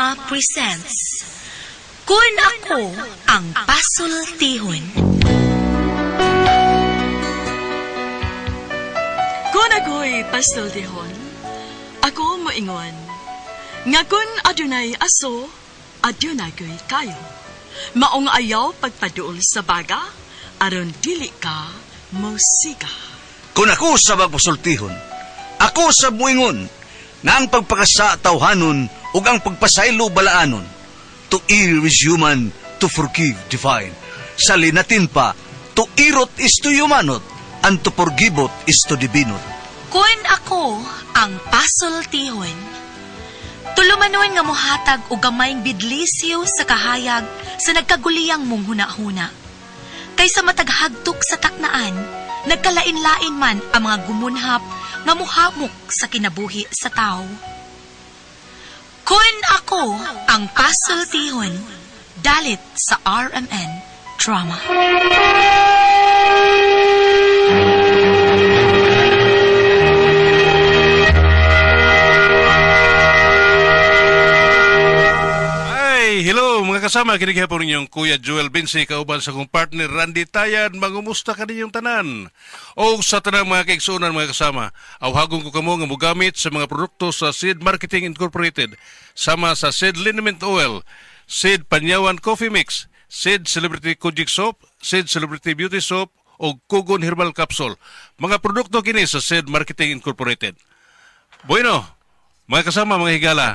Drama presents Kun Ako Ang Pasultihon. Kung ako'y pasultihon, ako moingon, nga kun adunay aso, adunay ko'y kayo. Maong ayaw pagpaduol sa baga, aron dili ka mosiga. Kung ako sa magpasultihon, ako sa muingon, nga ang pagpakasa tawhanon ug ang pagpasaylo balaanon. To err is human, to forgive divine. Sa linatin pa, to irot is to humanot, and to forgiveot is to divinot. Kun ako ang pasultihon. Tulumanon nga mohatag og gamayng bidlisyo sa kahayag sa nagkaguliyang mong hunahuna. Kaysa mataghagtok sa taknaan, nagkalain-lain man ang mga gumunhap nga muhamok sa kinabuhi sa tao. Kun ako ang pasultihon, dalit sa RMN Drama. Ay, hello mga kasama, kini gihapon ninyong Kuya Joel Binsi kauban sa akong partner Randy Tayan. Mangumusta ka ninyong tanan? O sa tanang mga kaigsuonan, mga kasama, awhagon ko kamo nga mogamit sa mga produkto sa Seed Marketing Incorporated, sama sa Seed Liniment Oil, Seed Panyawan Coffee Mix, Seed Celebrity Kojic Soap, Seed Celebrity Beauty Soap o Kugon Herbal Capsule. Mga produkto kini sa Seed Marketing Incorporated. Bueno, mga kasama, mga higala,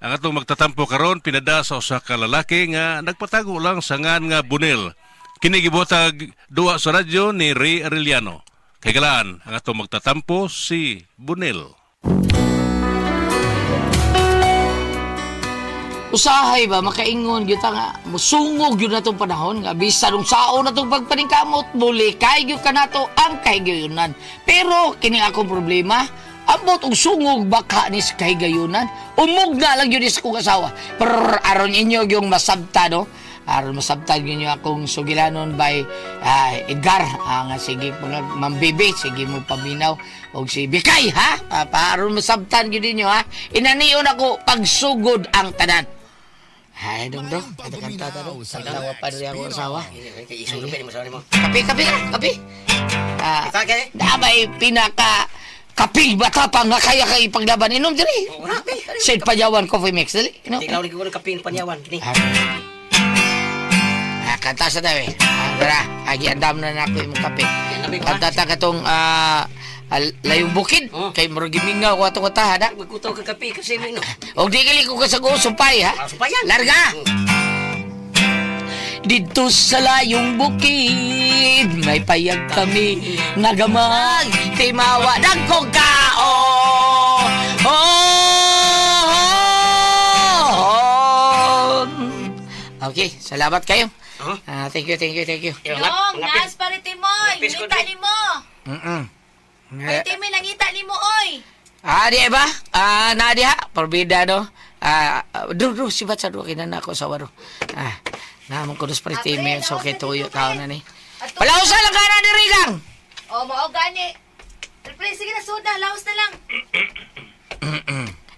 ang atong magtatampo karon pinada sa usa ka lalaki nga nagpatago lang sa ngan nga Bunel. Kini gibuhatag duwa sa radyo ni Ray Arellano. Kay galaan, ang atong magtatampo si Bunel. Usahay ba makaingon gyud ta nga musungog gyud natong panahon nga bisan unsaon natong pagpaningkamot mulikay gyud kanato ang kahigayunan. Pero kini akong problema, ambot og sungog baka ni sa kahigayunan, umugna lang gyud ni sa akong asawa. Pero aron inyo yung masabta, no? Aron masabtan gyud niyo akong sugilanon by Edgar, nga sige mga mambibi, sige mo paminaw og si Bikay, ha. Pa aron masabtan gyud ninyo, ha. Inanion ako pagsugod ang tanan. Ay, dong dong. Kanta kanta ta dong. Tawa pa rin ako asawa. Kape, kape ka, kape. Ah, damay pinaka kape bata pa nga kaya kay ipaglaban. Inom diri. Sid Pajawan Coffee Mix. Dali. Inom. Tinglaw ni ko ng kape ng Panyawan. Kini. Ah, kanta sa tayo eh. Ah, tara, agi andam na nako imong kape. Yan, ko, Kanta ta katong layong bukid Oh. kay murag gimingaw ko atong katahan ha. Magkutaw ka kape kasi mo ino. Og di gali ko kasago supay ha. Ah, sumpayan. Larga. Dito sa layong bukid, may payag kami nagamag timawa dagkong kao. Oh! Okay, salamat kayo. Huh? Ah, thank you, thank you, thank you. Dong, naas paritimoy, Ngapis ko nangita nimo. Paritimoy, nangita nimo oy. Ah, di ba? Ah, na diha, porbida no. Ah, do do si batsa do kinana ako sa waro. Ah, naman ko dos paritime Apre, so kay laos na tuyo dito, tao pre. na ni. Ato- Palausa lang ka na diri gang. O, mao gani. Pre, sige na sud na, laos na lang.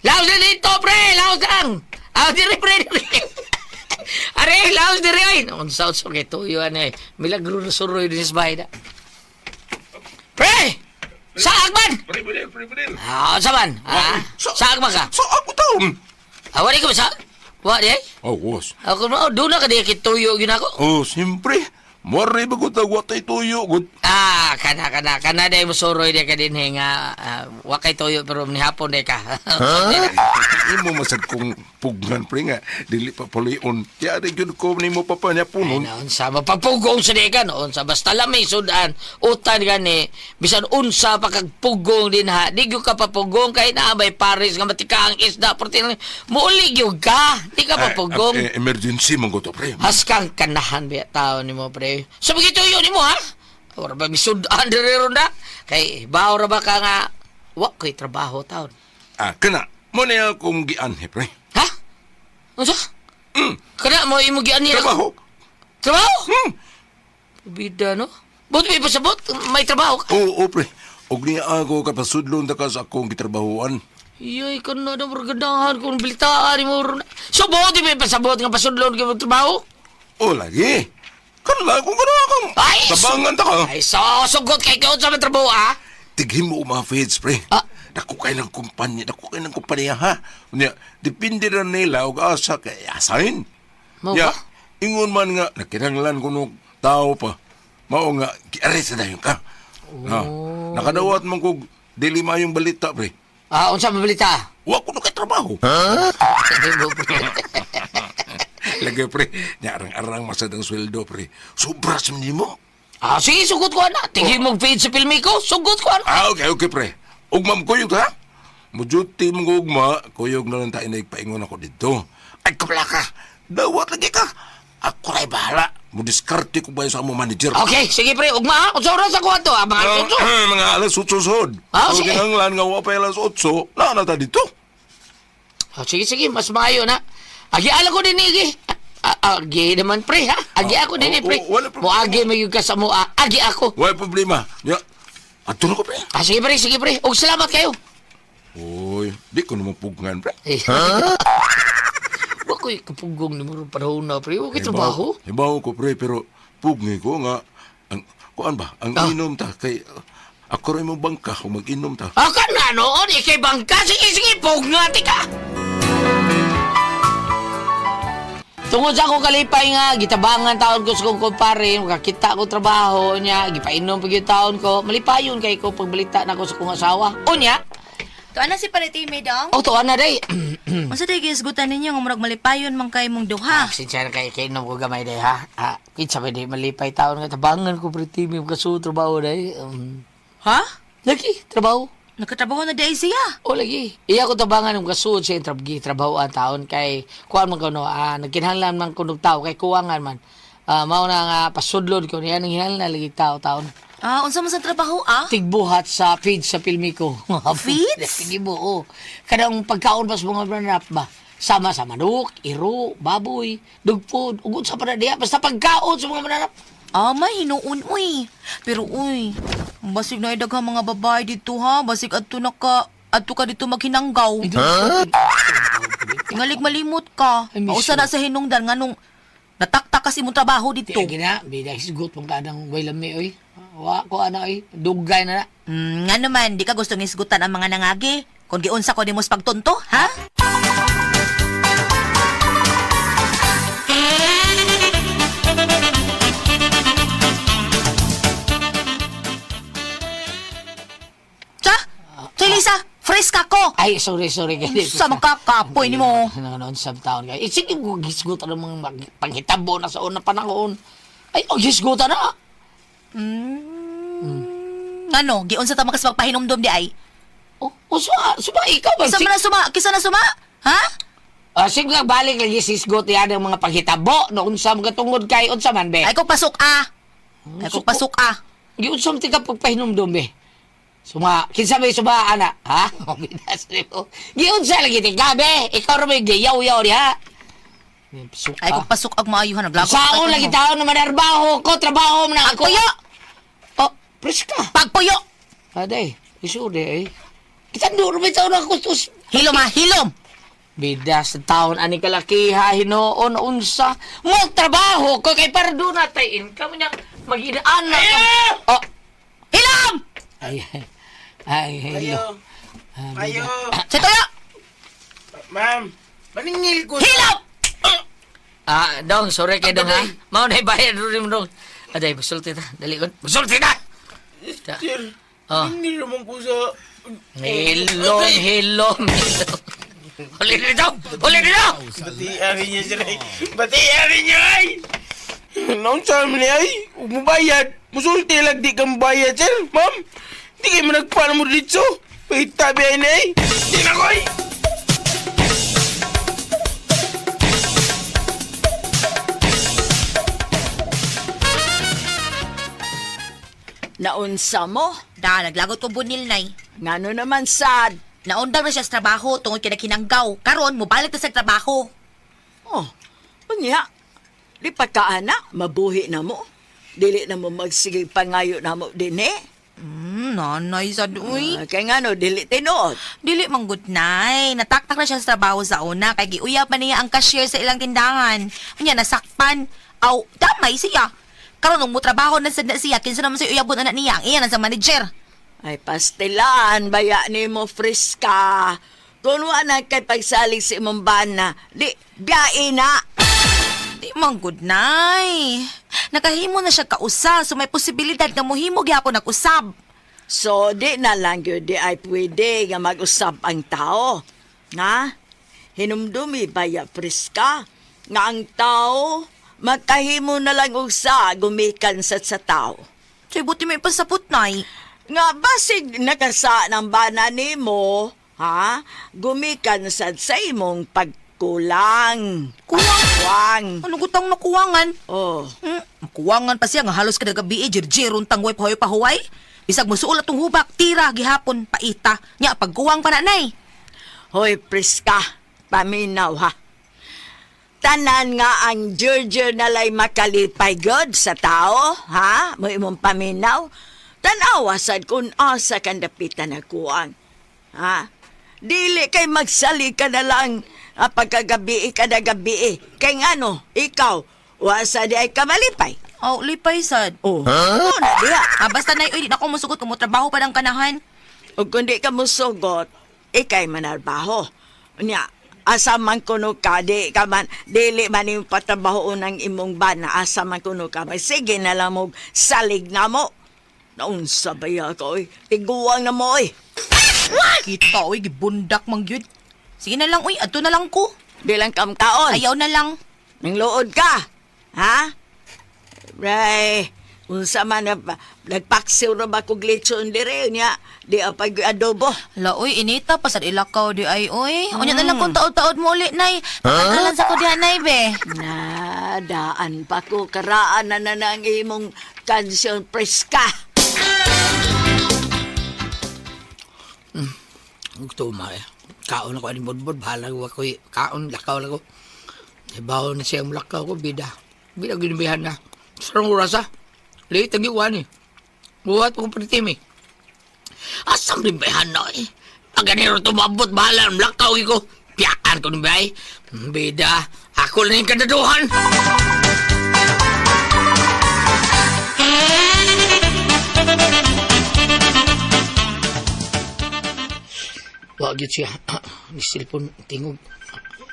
Laos na dito, pre! Laos lang! Ah, diri, pre, diri. Are, laos diri, ay! Unsa unsa kay tuyo, ano eh. Milagro na suroy din sa bahay na. Pre! Saag man! Pre, Bunel, pre, Bunel. Ah, unsa man? Ah, saag man ka? Sa ako taon. Ah, wala ka ba sa? Wa di ay? Oh, was. Ako mo, doon na ka di kituyo yun ako. Oh, siyempre. Mari ba ko tagwa tay tuyo gud. Ah, kana kana kana day mo suroy di ka din eh, nga wa kay tuyo pero ni hapon day ka. Imo masad kong pugnan pre nga dili pa pulion. Tiya di gyud ko nimo papa niya Ay, punon. na, unsa mapapugong sa di ka no, unsa basta lamay sudan utan gani bisan unsa pa kag pugong din ha di gyud ka papugong kay naa may pares nga matika ang isda porti muuli gyud ka di ka papugong. Eh, emergency man ko to pre. Haskang kanahan biya tao nimo pre. Sa pagituyo nimo ha. Ora ba misudan diri ron na kay bawo ra ba ka nga wa ko'y trabaho taon. Ah, kana. Mo na akong gianhi pre. Ha? Unsa? Kana mo imo gianhi ako? Trabaho. Trabaho? Hmm. Bida no? But may pasabot, may trabaho ka. Oo, pre. Og niya ako kapasudlon ta ka sa akong gitrabahoan. Iyoy, kuno na morganahan kung balitaan ni mo. Subot, di may pasabot nga pasudlon ka magtrabaho. O lagi. Kanla kung kano akong Ay, tabangan ta ka. Ay, so, sugot kay kaon sa mga trabaho, ah. Tighin mo mga feeds, pre. Ah. Dako kay ng kumpanya, dako kay ng kumpanya, ha? Unya, depende na nila og asa kay asahin. Mao Nya, ba? ingon man nga, nakinanglan ko nung tao pa. Mao nga, giarrest na dayon ka. Oh. Nakadawat man kog dili maayong balita, pre. Ah, unsa mabalita? Wa ko na kay trabaho. Lagi, pre. Nya, arang-arang masad ang sweldo, pre. Sobra sa nimo. Ah, sige, sugot ko ana. Tingin mo feed sa filmi ko, sugot ko ana. Ah, okay, okay, pre. Ugma mo kuyog, ha? Mujuti mo ko ugma, kuyog na lang tayo na ipaingon ako dito. Ay, kabla ka! Dawat lagi ka! Ako ra'y bahala. Mudiskarte ko ba sa among manager? Okay, sige pre, ugma ha. Unsa oras ako ato? Ah, mga alas 8. Mga alas 8 sod. Ah, So, sige. kinahanglan nga wa pa alas 8, naa na ta dito. Ah, sige, sige, mas maayo na. Agi ala ko din igi. Ah, agi naman pre ha. Agi ako din Oh, pre. oh, wala problema. Mo agi may ka sa mo. Ah, agi ako. Wala problema. Ya, ato na ko, pre. Ah, sige pre, sige pre. Og salamat kayo. Uy, di ko naman pugngan, pre. Eh. Wa ko'y kapugong ni mo panahon na pre. Wa ko'y trabaho. Hibaw ko, pre, pero pugngi ko nga, ang, kuan ba, ang Ah. inom ta, kay, ako rin mo bangka kung mag-inom ta. Ah, ka na noon, ikay bangka. Sige, sige, pugngati ka. Tungod sa akong kalipay nga, gitabangan taon ko sa kong kumpare, makakita ko trabaho niya, gipainom pag yung taon ko, malipayon kay ko pagbalita na ko sa kong asawa. Unya, Tuan na si Paritime dong. oh, tuwa na day. Unsa day gisgutan ninyo nga murag malipayon man kay mong duha? Sincere kay kay inom ko gamay day ha. Ah, kinsa ba day malipay taon nga tabangan ko pretimi kasu trabaho day. Ha? Lagi trabaho. Nakatrabaho na day siya. O lagi. Iya ko tabangan ng kasuod sa intrabgi trabaho ang taon kay kuan man kuno ah nagkinahanglan man kuno tao kay kuwangan man. Ah, mao na nga pasudlon ko niya nang hinahanglan lagi tao taon. Ah, unsa man sa trabaho ah? Tigbuhat sa feed sa filmi ko. Feeds? Tigibo, oh. Kanang pagkaon pas mga mananap ba? Sama sa manok, iro, baboy, dugpod, ugod sa panadiya. Basta pagkaon sa mga mananap. Ah, may hinuon uy. Pero uy, basig na daghang mga babae dito ha. Basig adto na ka, adto ka dito maghinanggaw. Tingalig malimot ka. Ay, miss Mausa na sa hinungdan nganong nataktak kasi imong trabaho dito. Di gina, bida hisgot mong kanang way lami oy. Wa ko ana oy, dugay na na. Nga naman, di ka gustong isgutan ang mga nangagi. Kung giunsa ko nimo sa pagtunto, ha? Tsa! Tsa, Lisa! Fresh ka ko! Ay, sorry, sorry. Unsa man ka, kapoy nimo? Nanonood sa taon kayo. Eh, sige, gisgutan ng mga panghitabo na sa unang panahon. Ay, oh, gisgutan na. Ngano, giunsa ta makas magpahinumdum di ay? Oh, oh suma, suma, ikaw ba? Kisa man na suma, kisa na suma? Ha? Ah, sige nga, balik lagi sisgot yan ang mga panghitabo. No, unsa mga tungod kay, unsa man, be? Ay ko pasok ah. Ay ko pasok ah. Giunsa man tika pagpahinumdum, be? Suma, kinsa may suma, ana? Ha? Binas nimo. Giunsa lagi tika, be? Ikaw ra may giyaw-yaw diha. Suka. Ay ko pasok ag maayuhan naglagot. Saon lagi taon na manarbaho ko, trabaho man ako. Pagpuyo! Oh, preska. Pagpuyo! Aday, isude eh. Kita doon may taon ako tus. Hilom ha, hilom! Bida sa taon ani kalakiha hinoon unsa mo trabaho ko kay para doon na tay income niya mag-inaan na ka. Oh, Hilom! ay ay hello. Ayo. Sa tuyo! Ma'am, maningil ko. Hilom! Ah, dong, sorry kay dong ha. Mao na bayad rin mo dong. Aday, musulti ta. Dali kon. Musulti ta. Sir, Oh. maningil naman ko sa... Hilom, hilom. hilom. Huli dito! Huli dito! Batian niya sir ay. Batian niya ay! Naunsa man niya ay? Huwag mo bayad. Musulti lang di ka mabayad sir. Ma'am, di kayo managpala mo dito. Pahitabi ay na ay. Di na ko ay! Naunsa mo? Da, naglagot ko bunil nay. Ngano naman sad? Naundang na siya sa trabaho tungod kay naghinanggaw. Karon mobalik na sa trabaho. Oh, unya. Di pa ka, ana, mabuhi na mo. Dili na mo magsige pangayo na mo din eh. Nanay sad uy. Ah, kay ngano dili tinuod. Dili man gud nay. Nataktak na siya sa trabaho sa una kay giuyab man niya ang cashier sa ilang tindahan. Unya nasakpan. Aw, damay siya. Karon nung motrabaho na sad na siya kinsa naman sa uyabon anak niya ang iya na sa manager. Ay pastilan baya nimo Friska. Kung wa na kay pagsalig sa imong bana, di biyae na. Di man gud nay. Nakahimo na siya kausa so may posibilidad nga mohimo gyapon ang usab. So di na lang gyud di ay pwede nga mag-usab ang tao. Ha? Hinumdumi baya Friska nga ang tao magkahimo na lang usa gumikan sa tao. So buti may pasapot nay. Nga basig nakasa ng bana nimo, ha? Gumikan sad sa imong pagkulang. Kuwang. Kuwang. Ano gutang nakuwangan? Oh. Kuwangan pa siya nga halos kada gabi eh, jirjiron tangway pahuway pahuway. Bisag mosuol atong hubak, tira gihapon paita. Nya pagkuwang pa na nay. Hoy, Priska, paminaw ha. Tanan nga ang Georgia nalay makalipay god sa tao, ha? Mo imong paminaw. Tanawa sad kung asa kan dapitan na kuang. Ha? Dili kay magsali ka na lang ah, pagkagabi kada gabi. Kay ngano, ikaw, wa sa di ay kamalipay. Oh, lipay sad. Oh, huh? Na diha. Ah, basta nay, uy, di na ako musugot kung motrabaho pa ng kanahan. O kung di ka musugot, ikay manarbaho. Unya, asa man kuno ka, di ka man, dili man yung patrabaho ng imong bana, asa man kuno ka, may sige na lang mo, salig na mo. Naunsa ba ya ka, oy? Tiguang na mo, oy. Kita, uy, gibundak man gyud. Sige na lang, uy, adto na lang ko. Di lang kamkaon. Ayaw na lang. Nang luod ka. Ha? Ray, unsa man na, nagpaksiw ra ba kog lechon dire niya, di apag adobo. La, uy, inita pa sad ilakaw di ay, uy. Unya na lang kung taod-taod mo ulit, nay. Huh? sa ko diha, nay, be. Nadaan pa ko karaan na na ang imong kansyon preska. Gusto mo eh. Kaon ako ani budbud bahala ko ako kaon lakaw lang ko. Ibaw na siya ang lakaw ko bida. Bida ginibihan na. Sarang oras ah. Late ang iwan eh. Buhat ko pritimi. Asam rin bayan na eh. Pag ganito tumabot, bahala ang lakaw ko. Piyaan ko ni bay. Bida, ako lang yung kadaduhan. Wa gyud siya. Ni cellphone tingog.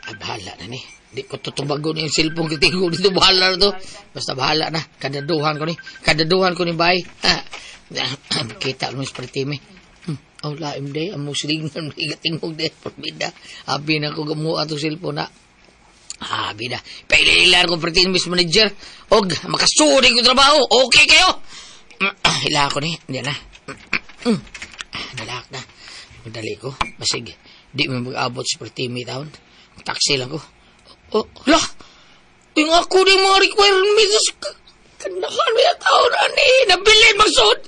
Ah, bahala na ni. Di ko tutubagon yung cellphone kay tingog dito bahala na to. Basta bahala na. Kadaduhan ko ni. Kadaduhan ko ni bay. Ah, kita mo sa partime. Oh, laim day. Ang muslingan mo tingog day. Parbida. Abi na ko gamuha itong cellphone na. Ah, bida. Pailailan ko pertin miss manager. Og, makasuri ko trabaho. Okay kayo. Hila ko ni. Hindi na. Nalak na. Madali ko. Basig, di mo mag-abot sa pertimi taon. Taxi lang ko. Oh, hala! Yung ako ni mga requirements. Kanahan mo yung taon na ni. Nabili magsuot.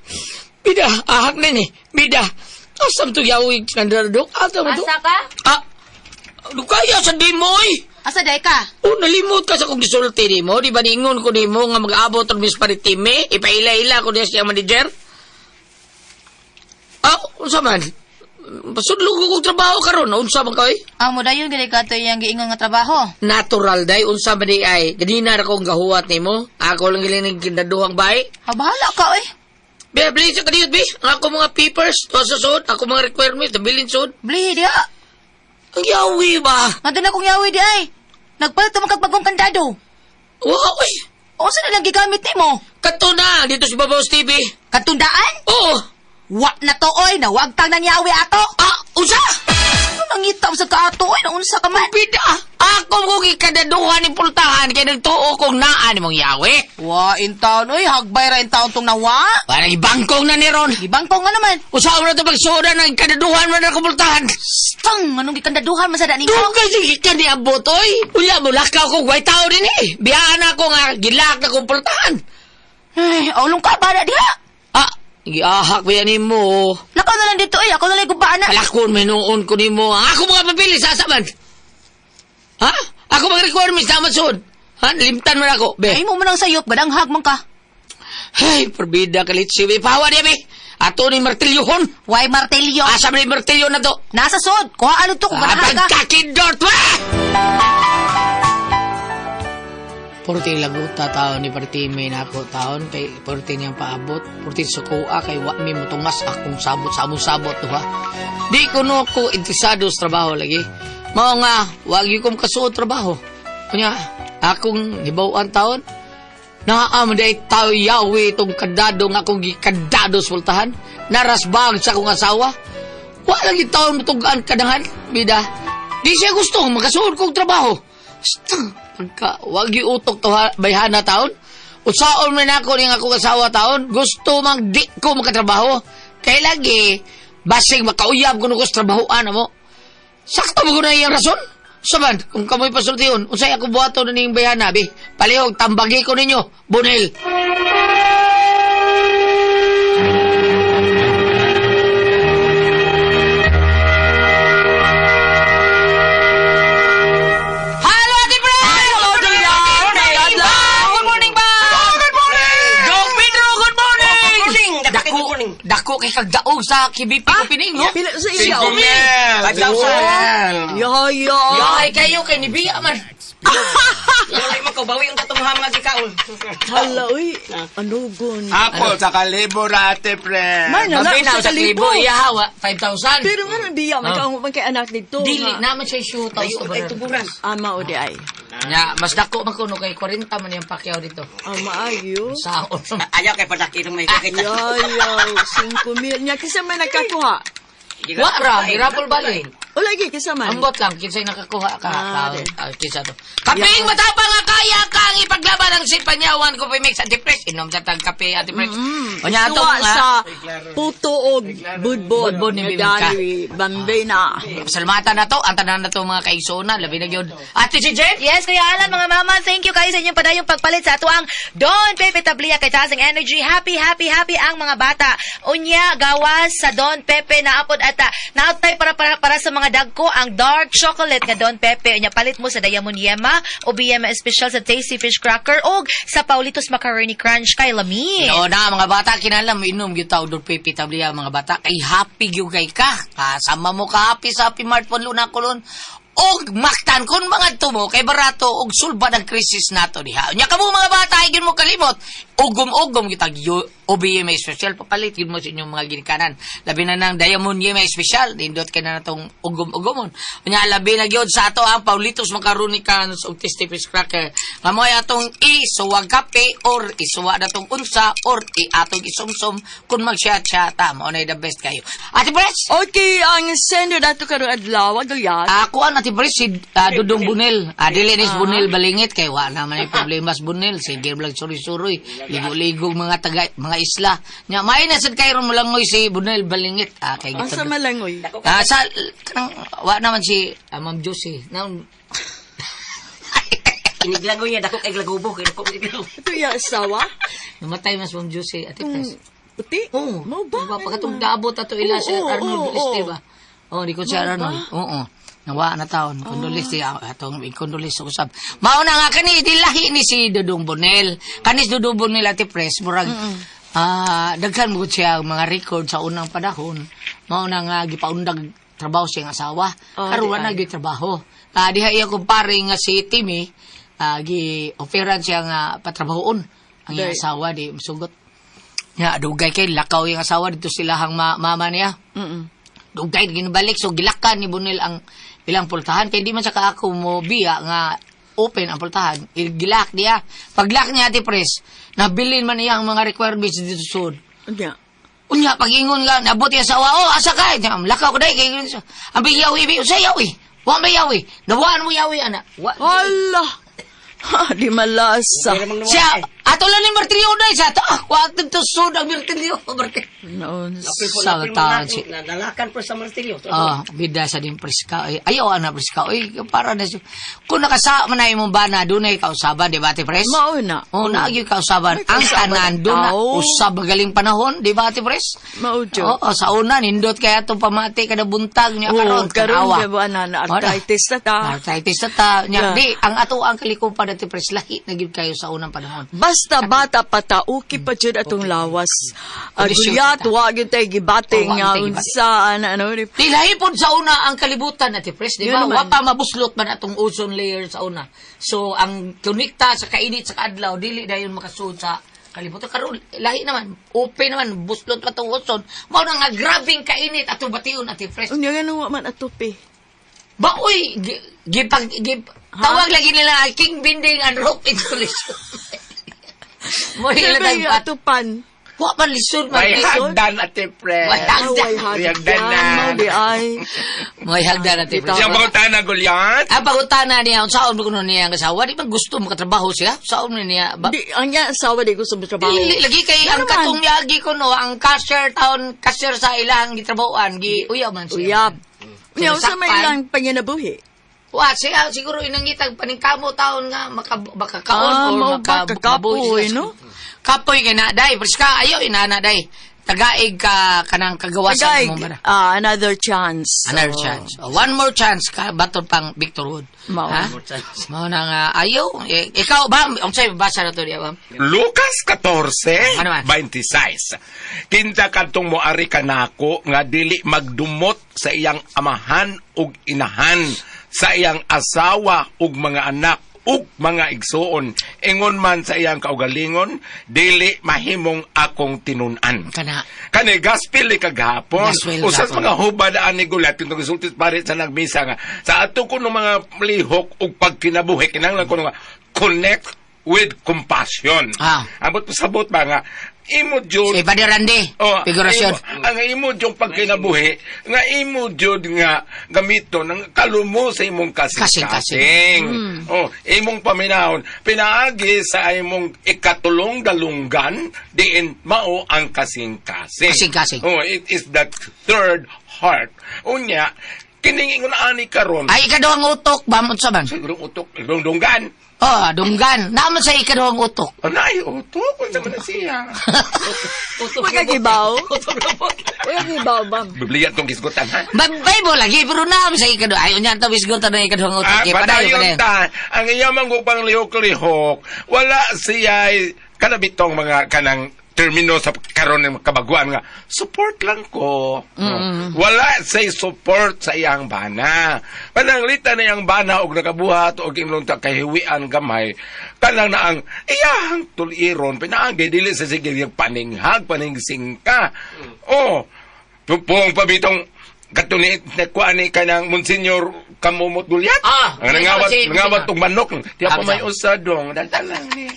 Bida, ahak na ni. Bida. Asam to yawi kandardok. Asa mo to? Asa ka? Ah, ano kaya sa dimoy? Asa day ka? Oh, nalimot ka sa kong gisulti nimo. Di ba ningon ko nimo nga mag-abot ang Miss Paritime? Ipaila-ila ko niya siya manager. Ah, unsa man? Pasudlo ko kong trabaho karon. Unsa man kay? Ah, mo dayon gani ka to iyang giingon nga trabaho. Natural day, unsa man di ay. Ganina ra kong gahuwat nimo. Ako lang giling kindaduhang bahay. Ah, bahala ka, uy. Be, please, ka diyot, be. Ang ako mga papers, tuwa sa suod. Ako mga requirements, nabilin suod. Blihi diha. Ang yawi ba? Nandun akong yawi di ay. Nagpalit man kag bagong kandado. Wow, eh. Unsa na lang gigamit nimo? Kato na, dito si Babaw TV. Katundaan? Oo. Wa na to oy, nawagtang nang yawi ato. Ah, unsa? Ano nangita sa kaato oy, naunsa ka man? Bida, ako kong ikadaduhan ni pultahan kay nagtuo kong naa ni mong yawi. Wa in town oy, hagbay ra in town tong nawa. Parang ibangkong na ni Ron. Gibangkong nga naman. Usaw na ito pagsuodan ng ikadaduhan mo na kumultahan. Stang, anong gikandaduhan man sa da nimo? Doon kasi ka ni abot, oy. Wala mo, lakaw kong way tao din eh. Biyaan ako nga, gilak na kumpultahan. Ay, aulong ka ba na diha? Ah, giahak ba yan mo? Lakaw na lang dito oy, ako na lang gubaan na. Kalakon, may noon ko nimo. Ang ako mga papili, sasaman. Ha? Ako mga requirements, tama sud. Ha? Limtan mo na ako. Be. Ay mo man ang sayop, gadanghag man ka. Ay, perbida kalit si Pawa niya, be. Ato ni martilyohon. Why martilyo? Asa man ni martilyo na to? Nasa sod. Kuha ano to kung Ah, ganahan ka. pagkakindot wa! Purti laguta taon ni Partime na ako taon kay purti niyang paabot, purti sukua kay wa mi mutungas akong sabot sabot sabot to ha. Di ko no ko interesado sa trabaho lagi. Mao nga wag gyud ko makasuod trabaho. Kunya akong hibaw-an taon naa man day tao yawi itong kadado nga akong gikadado sa pultahan. Narasbag sa akong asawa. Wa lagi taon mutugaan kadangan, bida. Di siya gusto makasuod kong trabaho. Basta, pagka wag utok to ha, bayhana taon. Usaon man ako ning akong asawa taon, gusto mang di ko makatrabaho. Kay lagi, basig makauyab kuno ko sa trabahoan mo. Sakto mo na iyang rason. Saban, kung kamoy pasultihon, unsay ako buhaton na ning bayhana, bi. Palihog, tambagi ko ninyo, Bunil. Hello, Ate Fred! Hello, Julian! Good morning, ba? Good morning! Go, Pedro! Good morning! Good morning! Dako, Good morning. dako kay kagdaog sa KBP ko pining, no? Pila sa iya. 5,000. 5,000. Yoyo. Yahay kayo kay ni Bia man. Wala man ko bawi ang katong mga gikaon. Hala, uy. Anugon. Apple sa kalibo na ate, pre. Man, na Mabinaw sa sa kalibo. libo, iyahawa, 5,000. Pero nga nang biya, may Ah. kaungupang kay anak dito. Dili nga. naman siya shoot Tayo kay tuburan. Ama o di ay. Nya, mas dako man kuno kay 40 man yung Pacquiao dito. Ama ayo. Saon. Ayaw kay padaki ng may kakita. Yoyo, 5,000. Nya, kisa man nakakuha. Wa ra, girapol bali. O lagi, kisa man. Ambot lang kinsay nakakuha ka. Ah, Ah, di. kinsa to. Kaping matapang nga kaya kang ipaglaban ang sipanyawan ko mix Ate Fresh. Inom sa tag kape Ate Fresh. Unya ato Suwa nga. sa puto og budbod. Budbod ni Bibingka. Dali, Bambina. Salamatan na to, ang tanan na to mga kaigsoona, labi na gyud. Ate si Jen. Yes, Kuya Alan, mga mama, thank you kayo sa inyong padayong pagpalit sa ato ang Don Pepe Tablia kay Taas ang Energy. Happy, happy, happy ang mga bata. Unya, gawas sa Don Pepe naapod at nautay para sa mga dagko ang dark chocolate nga Don Pepe. Unya, palit mo sa Diamond Yema o BM Special sa Tasty Fish Cracker og sa Paulitos Macaroni Crunch kay Lami. Oo na, mga bata, kinahanglan mo inom gyud taw Don Pepe Tablia mga bata. Kay happy gyud kay ka. Kasama mo ka happy sa Happy Mart Luna Kulon. Og maktan kun mga tumo kay barato og sulba ng krisis nato diha. Unya kamo mga bata ay gyud mo kalimot. Ugom-ugom kitag OBM special papalit gyud mo sa inyong mga ginikanan. Labi na nang Diamond Yema special nindot kay na natong ugom-ugomon. Unya labi na gyud sa ato ang Paulitos Macaroni Cans og Tasty Fish Cracker. Nga mo'y atong isuwag kape or isuwa natong unsa or iatong isumsum kung mag-chat-chata. Mao na the best kayo. Ate Pres! Okay, ang sender dato karong adlaw, Agulyat. Ako ang Ate Pres, si Dudong Bunel. Dili ni si Bunel balingit kay wa naman ay problema sa Bunel. Sige lang suroy-suroy. Ligo-ligo mga taga, mga isla. Nya may na sad kay ron molangoy si Bunel balingit. Kay Asa gitod. malangoy. Sa kanang wa naman si Ma'am Josie. Naon Iniglagoy niya dako kay glagubo kay dako kay glagubo. Ito iya asawa? Namatay mas Ma'am Josie Ate Pres. Puti? Oo. Mao ba? Diba? Pagkatong daabot ato ila si Oo, Arnold oo, Liste oo. ba? Oo, di ko si Arnold. Oo. Nawa na taon. Kondolis di atong kondolis sa usab. Mao na nga kani dilahi ni si Dudong Bonel. Kani si Dudong Bonel Ate Pres murag daghan mo siya ang mga record sa unang panahon. Mao na nga gipaundag trabaho siyang asawa. Oh, Karon di wala ay. na gyud trabaho. Diha iya kumpare nga si Timmy, gi-offeran siya nga patrabahoon ang iyang Day. asawa di musugot. Ya, dugay kay lakaw yung asawa dito sila hang mama niya. Dugay ginbalik so gilakan ni Bunel ang ilang pultahan kay di man sa kaako mo biya nga open ang pultahan. Gilak niya. Paglak niya Ate Pres, nabilin man niya ang mga requirements dito sud. Unya. Unya pag-ingon nga nabot yung asawa, oh asa ka? Nya, Lakaw ko dai kay ang biyaw ibi usa yawi. Wa may yawi. Nawaan mo yawi ana. Wa. Hala! Ha, di malasa. Siya, ato lang ni martilyo dai sa ato. Wa to sud ang martilyo. Martilyo. Noon. Sa taon si Nalakan po sa martilyo. Ah, bida sa din preska. Ay, ayaw ana preska. Oy, para na siya. Kung nakasama na imong bana, dunay kausaban, di ba, Ate Pres? Mao na. Oh, naagyoy kausaban. May Ang kausaban tanan, doon na tao. usab magaling panahon, di ba, Ate Pres? Mao jud. Oo, sa una, nindot kaya itong pamati kada buntag niya Oo, karon karon tanawa. kay ba na na arthritis na ta. Arthritis na ta. Nya, Yeah. di, ang ato ang kalikupan, Ate Pres, lahi na gyud kayo sa unang panahon. Basta bata pa ta, okay pa jud atong lawas. Kondisyon. Agulyat, Goliath, wa gyud tay gibati Oh, wa nga gyud tay gibati. unsa ana ano ni. Tilahi pod sa una ang kalibutan, Ate Pres, di Yun ba? naman. Wa pa mabuslot man atong ozone layer sa una. So, ang konekta sa kainit sa kaadlaw, dili dayon makasuod sa kalibutan. Karon lahi naman, open naman, buslot pa tong ozone. Mao na nga grabing kainit atong bation, Ate Pres. Unya nga wa man atupi. Ba, uy, gipag, tawag lagi nila ang king binding and rope installation. Mo ila Siyempre, tagpat. atupan. Wa man lisod man May lisod. hagdan, Ate Pres. May hagdan. Away May hagdan na. Mao di ay. May hagdan, Ate Pres. Siyang pangutana, Goliath. Ang pangutana niya, unsaon mo kuno niya ang asawa, di man gusto makatrabaho siya? Saon man niya ba? Di ang niya asawa di gusto mo trabaho. Dili lagi kay ang Ano man? katong yagi ko no, ang cashier taon, cashier sa ilang gitrabahoan, gi uyaw man siya. Uyab. Unya unsa may Nasakpan. ilang panginabuhi? Wa siya siguro inangitag paningkamo taon nga maka makakaon Ah, or mao maka ba, kakapoy, mabuhi siya. no? Kapoy kay na day, preska ayo inana day. Tagaig ka kanang kagawasan Tagay, mo man. ah, another chance. Another Oh. chance. Oh, one more chance ka baton pang Victor Wood. Mao. Ha? Mao na nga ayo. Eh, ikaw ba unsay basa na to diya ba? Lucas 14, Ano man? 26. Kinsa kadtong moari kanako nga dili magdumot sa iyang amahan ug inahan, sa iyang asawa ug mga anak ug mga igsuon, ingon man sa iyang kaugalingon, dili mahimong akong tinun-an. Kana. Kani gospel ni kagahapon. Gospel Usas gahapon. mga hubad ani gulat kung gisulti pare sa nagmisa nga sa ato kuno mga lihok ug pagkinabuhi kinahanglan kuno nga connect with compassion. Ah. Abot pasabot ba nga imo jud Si Padre Randy, Oh, figurasyon. ang imo jud pagkinabuhi nga imo jud nga gamito ng kalumo sa imong Kasing-kasing. kasing-kasing. Oh, imong paminahon pinaagi sa imong ikatulong dalunggan diin mao ang kasing-kasing. Kasing-kasing. Oh, it is that third heart. Unya kining ingon ani karon. Ay ikaduhang utok ba unsa man? Siguro utok dunggan. Oh, dunggan. Naman sa ikaduhang utok. Anay utok unsa man na siya. Wala gibaw? Wala gibaw ba? Biblia tong gisgutan ha. Bible lagi pero naman sa ikaduhang. Ay unya ta wisgon ta na ikaduhang utok. Ah, Okay, padayon, padayon padayon. ta. Ang iyamang upang lihok-lihok, wala siya kanabitong mga kanang termino sa karon ng kabaguan nga support lang ko. Wala say support sa iyang bana. Pananglita na iyang bana og nakabuhat og imong ta kahiwian gamay kanang na ang iyang tuliron pinaagi dili sa sige yung paninghag paningsingka. Oh, pupong pabitong katuni nakuha ni kanang Monsignor Kamumot Gulyat. Ah, ang nangawat, nangawat tong manok. Tiya pa may usa dong. Dala lang ni.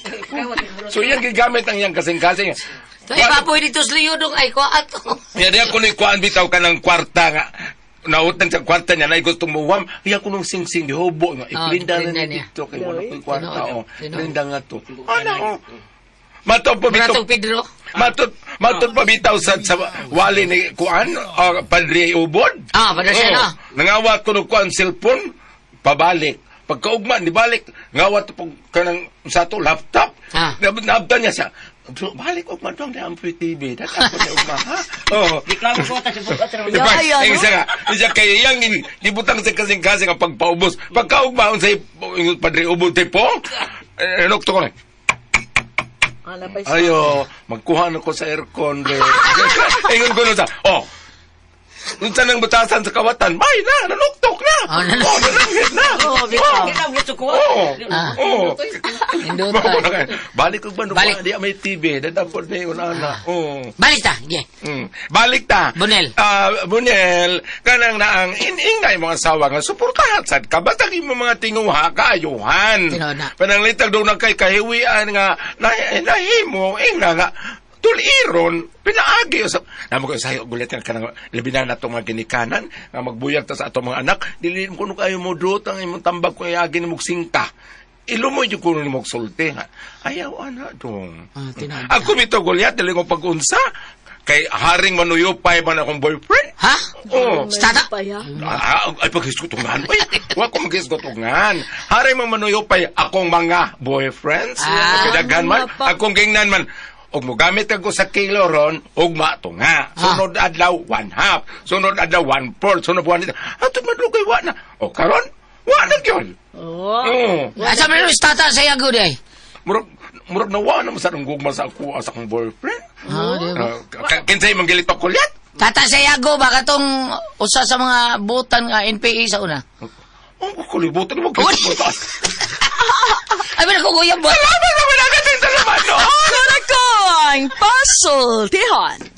So iyang gigamit ang iyang kasing-kasing. Ito, ipapoy dito sa liyudong ay ko ato. Ya diya kuno kuan bitaw kanang kwarta nga nautang sa kwarta niya na gustong muwam iya kunong sing-sing gihubo nga Ah, iplinda na iplinda ni niya. dito kay wala ko'y kwarta Tinuod. oh Tinuod. plinda nga to ana oh matod pa bitaw Bratong Pedro. Matod pa bitaw sa wali ni kuan Padre Ubod. Ah, Padre Seno. Oh, nangawat ko og kuan cellphone pabalik. Pagkaugma ni balik ngawat po kanang sa to laptop. Ah. Naabtan niya siya. Balik ugma dong di ang free TV. Dat ako ni ugma ha. Oh. Reklamo ko ta sa bukat sa Diba? Ay, ano? Ang isa nga, isa kay yang gibutang sa kasing-kasing ang pagpaubos. Pagkaugma unsay Padre Ubod tipo, eh, nukto ko na. Ayo, magkuha na ko sa aircon. Re. Ingon ko nun sa, oh, unsa nang butasan sa kawatan, bay na, nanuktok na. Oh, nanuktok. Oh, nananghit na. Oh, bitaw. Oh, Ah. oh. Indutan. Mao na kayo. Balik og bando, Balik. di may TV, dadapod na yun, ana. Oh. Balik ta. Yeah. Balik ta. Bunel. Ah, Bunel, kanang naang iningay mga asawa nga suportahan sad ka basta imo mga tinguha kaayuhan. Tinuod na. Pananglitag daw na kay kahiwian nga nahimo ingna nga tuliron pinaagi usap namo ko sayo gulit nga kanang labi na natong mga ginikanan nga magbuyag ta sa atong mga anak dili mo kuno kayo mo duot ang imong tambag ko iagi nimo singka ilumoy jud kuno nimo sulti ha ayaw ana dong. Ah, tinuod. Ako bitaw Goliath dili ko pag-unsa kay haring manuyupay man akong boyfriend. Ha? Oh. Stata? Ah, ay paghisgutungan. Uy, wa ko maghisgutungan. Haring mga manuyupay akong mga boyfriends. Ah. Okay, daghan man Mga pa- akong gingnan man og mogamit ako sa kilo ron ug mato nga. Sunod adlaw one half, sunod adlaw one fourth, sunod one. Ato madlugay wa na. O karon wa na gyud. Oh. Oh. Asa man yung stata sa yago day? Murag murag nawa na sa nang gugma sa ako sa akong boyfriend. Ah, di ba? Ah, Kinsay manggilitok kulyat? Tata sa Yago ba katong usa sa mga butan nga NPA sa una? Ang kulibutan mo kaya. Ay, ba ko ba? Salamat naman agad sa salamat, no? Ako na ko ang pasultihon.